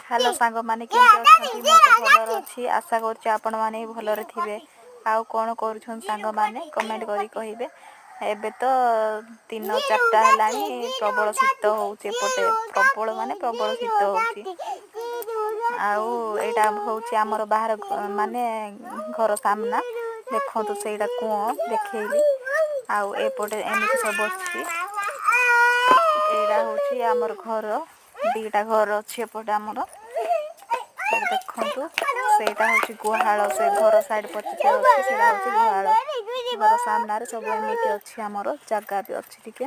Hello ସାଙ୍ଗମାନେ, କେମିତି ଅଛନ୍ତି? ମୁଁ ତ ଭଲରେ ଅଛି। ଆଶା କରୁଛି ଆପଣମାନେ ବି ଭଲରେ ଥିବେ। ଆଉ କ'ଣ କରୁଛନ୍ତି ସାଙ୍ଗମାନେ, କମେଣ୍ଟ କରି କହିବେ। ଏବେ ତ ଦିନ 4ଟା ହେଲାଣି। ପ୍ରବଳ ଶୀତ ହେଉଛି ଏପଟେ। ପ୍ରବଳ ମାନେ ପ୍ରବଳ ଶୀତ ହେଉଛି। ଆଉ ଏଇଟା ହେଉଛି ଆମର ବାହାର, ମାନେ ଘର ସାମ୍ନା। ଦେଖନ୍ତୁ, ସେଇଟା କୂଅ ଦେଖେଇଲି। ଆଉ ଏପଟେ ଏମିତି ସବୁ ଅଛି। ଏଇଟା ହେଉଛି ଆମର ଘର। ଦିଟା ଘର ଅଛି ଏପଟେ ଆମର। ଏଇଟା ଦେଖନ୍ତୁ, ସେଇଟା ହେଉଛି ଗୁହାଳ। ସେ ଘର ସାଇଡ୍ ପଛରେ ଅଛି, ସେଇଟା ହେଉଛି ଗୁହାଳ। ଘର ସାମ୍ନାରେ ସବୁ ଏମିତି ଅଛି ଆମର। ଜାଗା ବି ଅଛି, ଟିକେ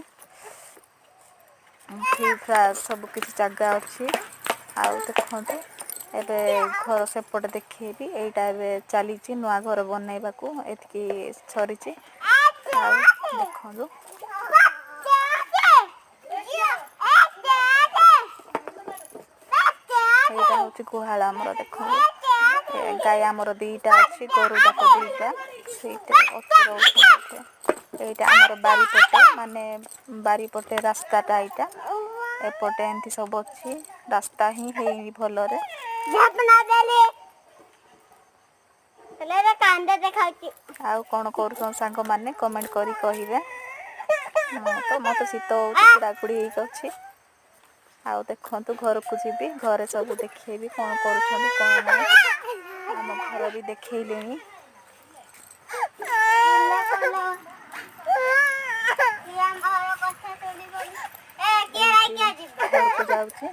ଫ୍ରି ଫ୍ରା ସବୁ କିଛି ଜାଗା ଅଛି। ଆଉ ଦେଖନ୍ତୁ, ଏବେ ଘର ସେପଟେ ଦେଖେଇବି। ଏଇଟା ଏବେ ଚାଲିଛି ନୂଆ ଘର ବନେଇବାକୁ, ଏତିକି ସରିଛି। ଆଉ ଦେଖନ୍ତୁ, ଏଇଟା ହେଉଛି ଗୁହାଳ ଆମର। ଦେଖନ୍ତୁ, ଗାଈ ଆମର ଦିଟା ଅଛି, ଗୋରୁ ଯାକ ଦିଟା ସେଇଟା ଅଛି, ରହୁଛନ୍ତି। ଏଇଟା ଆମର ବାରିପଟେ, ମାନେ ବାରିପଟେ ରାସ୍ତାଟା ଏଇଟା। ଏପଟେ ଏମିତି ସବୁ ଅଛି। ରାସ୍ତା ହିଁ ହେଇନି ଭଲରେ। ଝାପନା ଦେଲେ ହେଲେ କାନ୍ଦ ଦେଖାଉଛି। ଆଉ କ'ଣ କରୁଛନ୍ତି ସାଙ୍ଗମାନେ, କମେଣ୍ଟ କରି କହିବେ। ମୁଁ ତ ମୋତେ ଶୀତ ହେଉଛି, କୁଡ଼ାକୁଡ଼ି ହେଇକି ଅଛି। ଆଉ ଦେଖନ୍ତୁ, ଘରକୁ ଯିବି, ଘରେ ସବୁ ଦେଖେଇବି କ'ଣ କରୁଛନ୍ତି କ'ଣ ନାହିଁ। ଆମ ଘର ବି ଦେଖେଇଲିଣି। ଘର କଥା ଶୁଣିବନି ଏ କିଏ ରାଇକିଆ ଯିବ। ଘରକୁ ଯାଉଛି।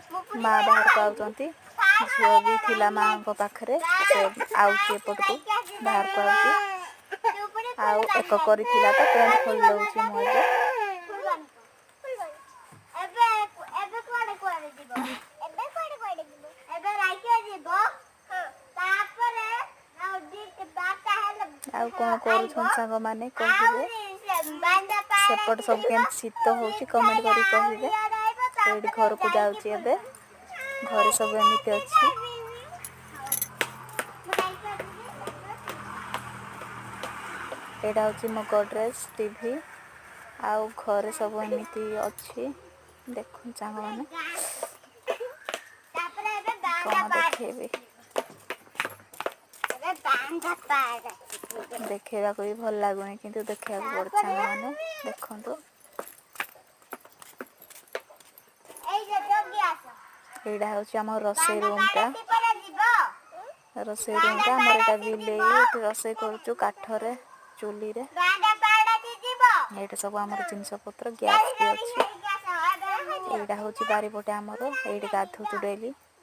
ମା ବାହାରକୁ ଆଉଛନ୍ତି। ଝିଅ ବି ଥିଲା ମାଙ୍କ ପାଖରେ, ସେ ଆଉଛି ଏପଟକୁ, ବାହାରକୁ ଆଉଛି। ଆଉ ଏକ କରିଥିଲା ତ ପ୍ୟାଣ୍ଟ ଖୋଲି ଦେଉଛି ମୁଁ ଏବେ। ଏବେ ଏବେ କୁଆଡେ କୁଆଡେ ଯିବ? ଏବେ କୁଆଡେ କୁଆଡେ ଯିବ? ଏବେ ରାଇକିଆ ଯିବ, ତାପରେ ଆଉ 12ଟା ହେଲେ। ଆଉ କ'ଣ କରୁଛନ୍ତି ସାଙ୍ଗମାନେ, କହିବେ। ସେପଟେ ସବୁ କେମିତି ଶୀତ ହେଉଛି, କମେଣ୍ଟ କରି କହିବେ। ଏଇଠି ଘରକୁ ଯାଉଛି ଏବେ। ଘରେ ସବୁ ଏମିତି ଅଛି। ଏଇଟା ହେଉଛି ମୋ ଗଡରେଜ୍, ଟିଭି। ଆଉ ଘରେ ସବୁ ଏମିତି ଅଛି। ଦେଖନ୍ତୁ ସାଙ୍ଗମାନେ, ତାପରେ ଏବେ କ'ଣ ଦେଖେଇବି? ଏବେ ବାନ୍ଧା ପାର। ଦେଖେଇବାକୁ ବି ଭଲ ଲାଗୁନି, କିନ୍ତୁ ଦେଖେଇବାକୁ ପଡୁଛି। ସାଙ୍ଗମାନେ, ଦେଖନ୍ତୁ। ଏଇ ଯେ ଜଗି ଆସ। ଏଇଟା ହେଉଛି ଆମ ରୋଷେଇ ରୁମ୍ଟା। ପରେ ଯିବ। ରୋଷେଇ ରୁମ୍ଟା ଆମର ଏଇଟା ବିଲେଇ। ଏଠି ରୋଷେଇ କରୁଛୁ କାଠରେ, ଚୁଲିରେ। ବାନ୍ଧା ପାଡାକି ଯିବ। ଏଇଟା ସବୁ ଆମର ଜିନିଷ ପତ୍ର, ଗ୍ୟାସ୍ ବି ଅଛି। ଏଇଟା ହେଉଛି ବାରିପଟେ ଆମର। ଏଇଠି ଗାଧଉଛୁ ଡେଲି।